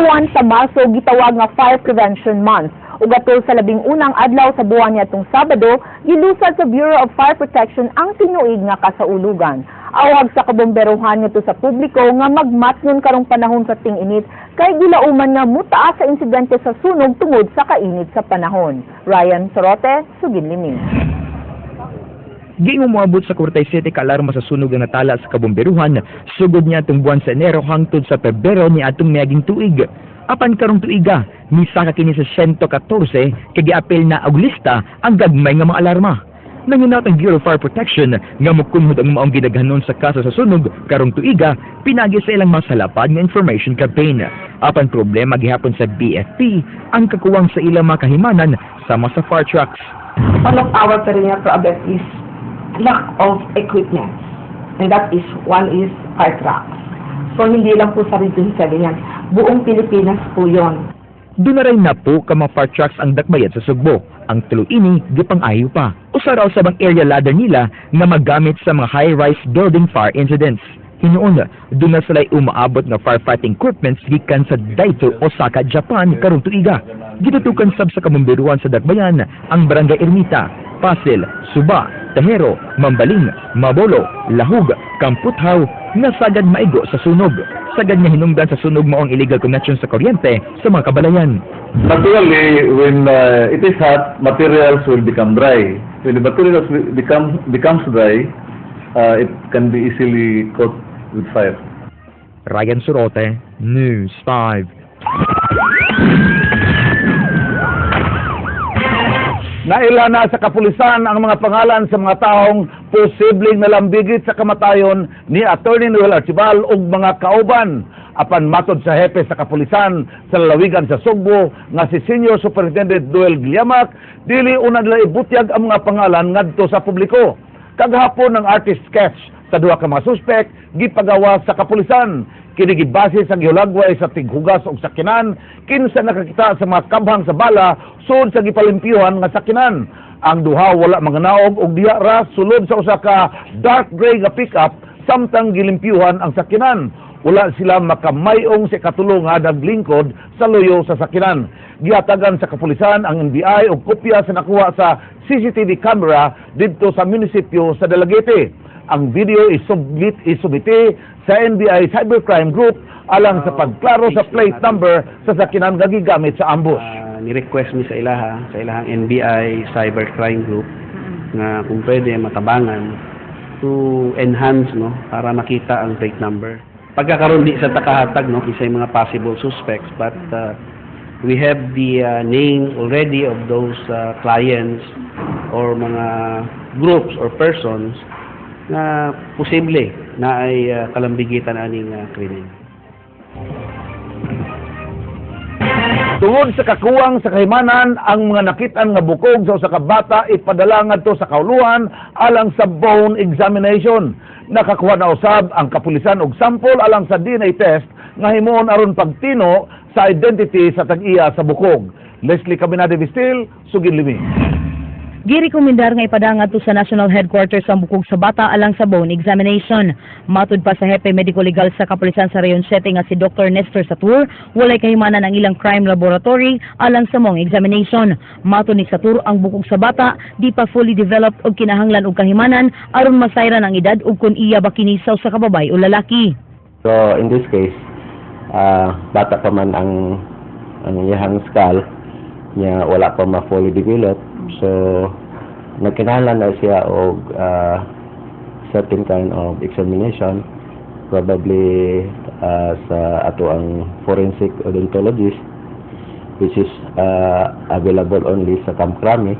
Buwan sa Marso gitawag nga Fire Prevention Month. Ug atol sa 11 adlaw sa buwan niadtong Sabado, gilusad sa Bureau of Fire Protection ang tinuig nga kasaulugan. Awag sa kabomberohan ngadto sa publiko nga magmatngon karong panahon sa ting-init kay gilauman nga mutaas sa insidente sa sunog tungod sa kainit sa panahon. Ryan Sorote, Sugin Limi. Giingong moabot sa 47 ka alarma sa sunog ang natala sa kabomberuhan sugod niya atong buwan sa Enero hangtod sa Pebrero ni atong miaging tuig. Apan karong tuiga, misaka kini sa 114 kay giapil na og lista ang gagmay nga mga alarma. Nanginat ang Bureau of Fire Protection nga mokunhod ang maong gidaghanon sa kaso sa sunog karong tuiga pinagi sa ilang masalapad nga information campaign. Apan problema gihapon sa BFP ang kakuwang sa ilang mga kahimanan sama sa fire trucks. One of our perennial problem is lack of equipment. And that is, one is fire trucks. So, hindi lang po sa Region 7 yan. Buong Pilipinas po yon. Duna ray napo ka mga fire trucks ang dakbayan sa Sugbo. Ang tulo ini gipang-ayo pa. Usa raw sa bang area ladder nila nga magamit sa mga high-rise building fire incidents. Hinuon, duna sila'y umaabot nga firefighting equipments gikan sa Daito, Osaka, Japan karong tuiga. Gitutukan sab sa kabomberuhan sa dakbayan ang Barangay Ermita, Pasil, Suba, Tejero, Mambaling, Mabolo, Lahug, Kamputhaw nga sagad maigo sa sunog. Sagad nga hinungdan sa sunog mao ang illegal connection sa kuryente sa mga kabalayan. Naturally, when it is hot, materials will become dry. When the materials becomes dry, it can be easily caught with fire. Ryan Surote, News 5. Naila na sa kapulisan ang mga pangalan sa mga taong posibleng nalambigit sa kamatayon ni Attorney Noel Archibal ug mga kauban. Apan matod sa hepe sa kapulisan sa lalawigan sa Sugbo nga si Senior Superintendent Noel Giliamak, dili una nila ibutyag ang mga pangalan ngadto sa publiko. Kagahapon ang artist sketch sa duha ka mga suspek gipagawa sa kapulisan. Kini gibase sa gihulagway sa tighugas og sakyanan kinsa nakakita sa mga kabhang sa bala sud sa gipalimpyuhan nga sakyanan. Ang duha wala manganaog og diha ra sulod sa usa ka dark gray nga pickup samtang gilimpyuhan ang sakyanan. Wala sila makamayong sa ikatulo nga naglingkod sa luyo sa sakyanan. Gihatagan sa kapulisan ang NBI og kopya sa nakuha sa CCTV camera didto sa munisipyo sa Dalaguete. Ang video isubmite sa NBI Cybercrime Group alang sa pagklaro sa plate number sa sakyanan nga gigamit sa ambush. Ni-request mi sa ilaha, sa ilahang NBI Cybercrime Group nga kung pwede matabangan to enhance, no, para makita ang plate number. Pagkakaroon di sa takahatag, no, kisay mga possible suspects, but we have the names already of those clients or mga groups or persons na posible na ay kalambigitan aning krimen. Tungod sa kakuwang sa kahimanan, ang mga nakitaan nga bukog sa usa ka bata ipadala ngadto sa kauluhan alang sa bone examination. Nakakuha na usab ang kapulisan og sample alang sa DNA test nga himuon aron pagtino sa identity sa tag-iya sa bukog. Leslie Caminade Vistil, Sugin Limi. Girekomendar nga ipadala ngadto sa National Headquarters ang bukog sa bata alang sa bone examination. Matud pa sa hepe medico legal sa kapulisan sa Rayon 7 nga si Dr. Nestor Satur, walay kahimanan ang ilang crime laboratory alang sa mong examination. Matud ni Satur, ang bukog sa bata di pa fully developed og kinahanglan og kahimanan aron masayran ang edad ug kun iya ba kini sa usa ka babae o lalaki. So in this case, bata pa man ang iyahang skull niya, wala pa ma-fully developed. So nagkinahanglan na siya og certain kind of examination, probably sa ato ang forensic odontologist, which is available only sa Camp Crame.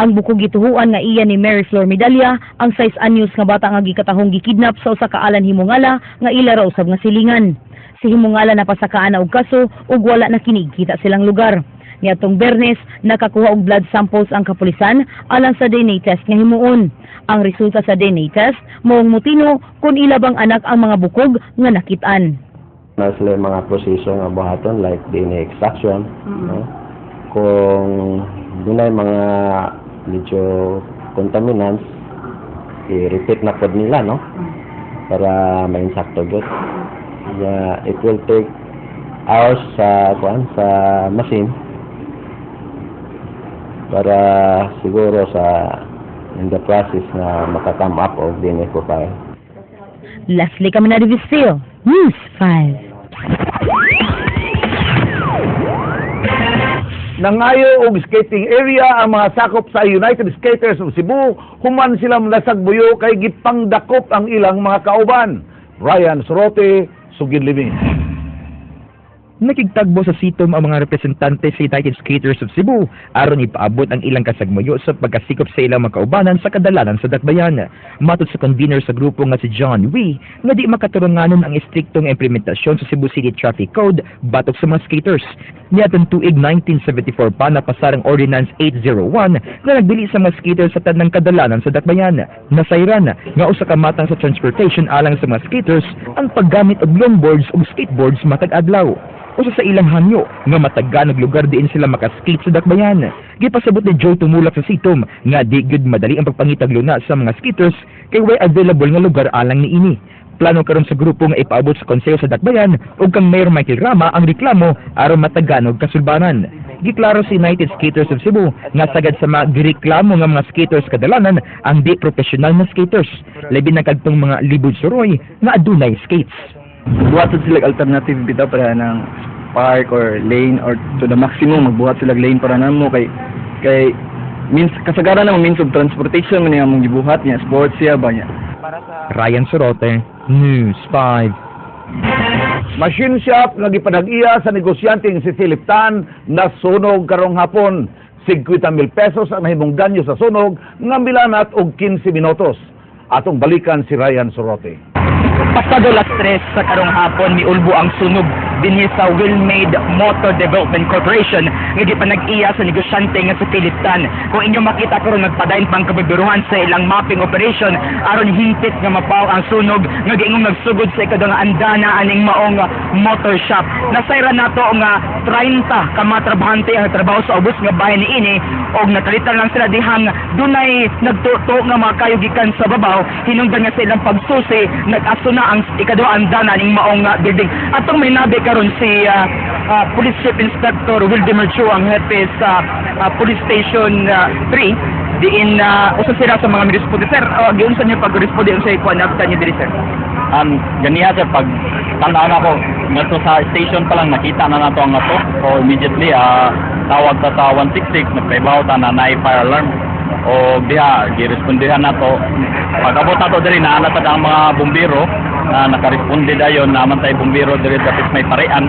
Ang bukog gituhuan nga iya ni Mary Flor Medalla, ang 6 anyos nga bata nga gikatahong gikidnap sa usa ka Alan Himongala nga ila ra usab nga silingan. Si Himongala napasakaan na og kaso ug wala na kini kita silang lugar. Niadtong Bernes, nakakuha og blood samples ang kapulisan alang sa DNA test nga himuon. Ang resulta sa DNA test moong mutino kung ila bang anak ang mga bukog nga nakit-an. Na sila yung mga proseso nga buhaton like DNA extraction, no? Kung dunay mga medyo contaminants, i-repeat na pod nila, no, para ma-insakto gyud. Yeah, it will take hours sa kuan, sa machine, para siguro sa in the process na maka-come up of DNA profile. Leslie Caminada Vistil, News 5. Nangayo og skating area ang mga sakop sa United Skaters of Cebu human sila nasagbuyo kay gipangdakop ang ilang mga kauban. Ryan Sorote, sugid limi. Nakigtagbo sa sitom ang mga representante sa United Skaters of Cebu aron ipaabot ang ilang kasagmuyo sa pagkasikop sa ilang mga kaubanan sa kadalanan sa dakbayan. Matod sa convener sa grupo nga si John Wee, nga di makaturunganon ang estriktong implementasyon sa Cebu City Traffic Code batok sa mga skaters. Niadtong tuig 1974 pa napasar ang Ordinance 801 nga nagbili sa mga skaters sa tanang kadalanan sa dakbayan. Nasayran nga usa ka matang sa transportation alang sa mga skaters ang paggamit og longboards ug skateboards matag adlaw. Usa sa ilang hangyo nga matagan og lugar diin sila makaskate sa dakbayan. Gipasabot ni Joe Tumulak sa sitom nga di gyud madali ang pagpangitag luna sa mga skaters kay way available nga lugar alang niini. Plano karon sa grupo nga ipaabot sa konseho sa dakbayan ug kang Mayor Michael Rama ang reklamo aron matagan og kasulbaran. Giklaro sa United Skaters of Cebu nga sagad sa mga gireklamo nga mga skaters kadalanan ang di profesional na skaters, labi na kadtong mga libud suroy nga adunay skates. Buhat sad sila alternative bitaw para ng park or lane or to the maximum magbuhat sila lane para namo kay means kasagaran ng means of transportation man niya among gibuhat niya, sports siya ba niya. Ryan Sorote, News 5. Machine shop nga gipanag-iya sa negosyanteng si Philip Tan nasunog karong hapon. 50,000 pesos ang nahimong danyo sa sunog nga milanat og 15 minutos. Atong balikan si Ryan Sorote. Pasado las 3 sa karong hapon, miulbo ang sunog dinhi sa Willmade Motor Development Corporation nga gipanag-iya sa negosyante nga si Philip Tan. Kung inyo makita karon, nagpadayon pang kabibiruhan sa ilang mopping operation aron hingpit nga mapaw ang sunog nga giingong nagsugod sa ikaduhang andana aning maong motor shop. Nasayran nato nga 30 ka mga trabahante ang trabaho sa ubos nga bahin niini og nakalitan lang sila dihang dunay nagtuto nga mga kayo gikan sa babaw. Hinungdan nga sa ilang pagsusi, nag-aso na ang ikaduha andana ning maong building. Atong may nabi karon si Police Chief Inspector Wildemer Chu, ang hepe sa Police Station 3 diin usa sila sa mga miresponde. Sir, giunsa niyo pag-responde unsa ikuan nabtan niyo diri, sir? Ganiha sir, pag tan-aw na ko ngadto sa station pa lang, nakita na nato ang ato. So immediately tawag ta sa 166, nagpaibaw ta na naay fire alarm. O diha girespondehan nato. Pag abot nato diri, naa na sad ang mga bumbero na nakaresponde dayon. Naman tay bumbero diri dapit may parean.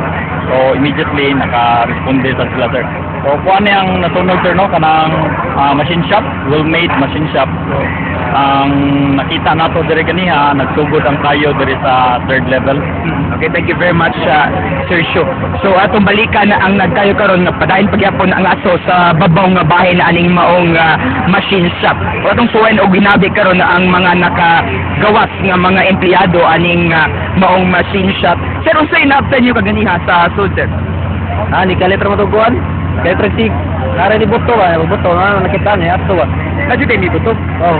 So immediately nakaresponde sa sila, sir. So kuan ni ang nasunog, sir, no, kanang machine shop, well-made machine shop. So, ang nakita nato diri ganiha, nagsugod ang kayo diri sa third level. Okay, thank you very much, Sir Shu. So atong balikan na ang nagkayo karon nga padayon pagyapon ang aso sa babaw nga bahin na aning maong machine shop. O atong suwayan og ginabi karon na ang mga nakagawas nga mga empleyado aning maong machine shop. Sir, unsay naabtan niyo kaganiha sa sud, sir? Ah, ni kalit ra matuguan. Kay traffic. Nare ni buto ba, buto na nakita niya ato ba. Nadyo mi buto. Oh.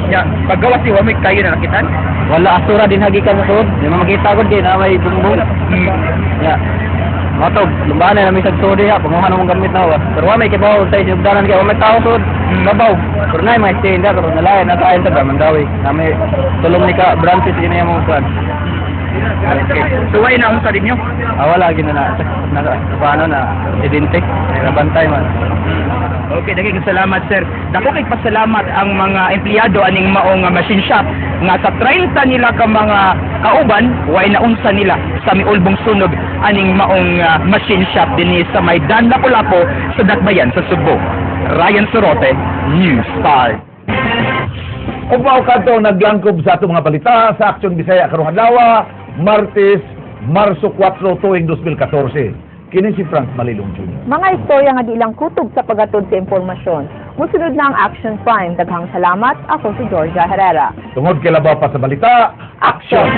Ya, paggawas ni wa may kayo na nakitan. Wala, asura din hagikan sa sud. Di man makita gud kay na may bumbong. Ya. Mato, lumbahan na mi sa sud diha, panguha na mong gamit na wa. Pero wa may kibaw sa isugdanan kay wa may tao sud. Babaw. Pero nay may stay da karon nalayan na tayo sa Mandawi. Nami tulong ni ka branches ini mo kuan. Okay. So why na unsa ninyo? Ah, wala gina na na, paano na identik, nabantay man. Okay, daghang salamat, sir. Dako kay pasalamat ang mga empleyado aning maong machine shop nga sa 30 nila ka mga kauban way naunsa nila sa miulbong sunog aning maong machine shop dinhi sa Maydan Lapu-Lapu sa Dakbayan sa Sugbo. Ryan Sorote, News 5. Ug mao kadto naglangkob sa atong mga balita sa Aksyon Bisaya karong adlaw, Martes, Marso 4 tuig 2014. Kini si Frank Malilong Jr. Mga istorya nga di lang kutob sa paghatod sa impormasyon. Musunod na ang Action Prime. Daghang salamat. Ako si Georgia Herrera. Tungod kay labaw pa sa balita, action!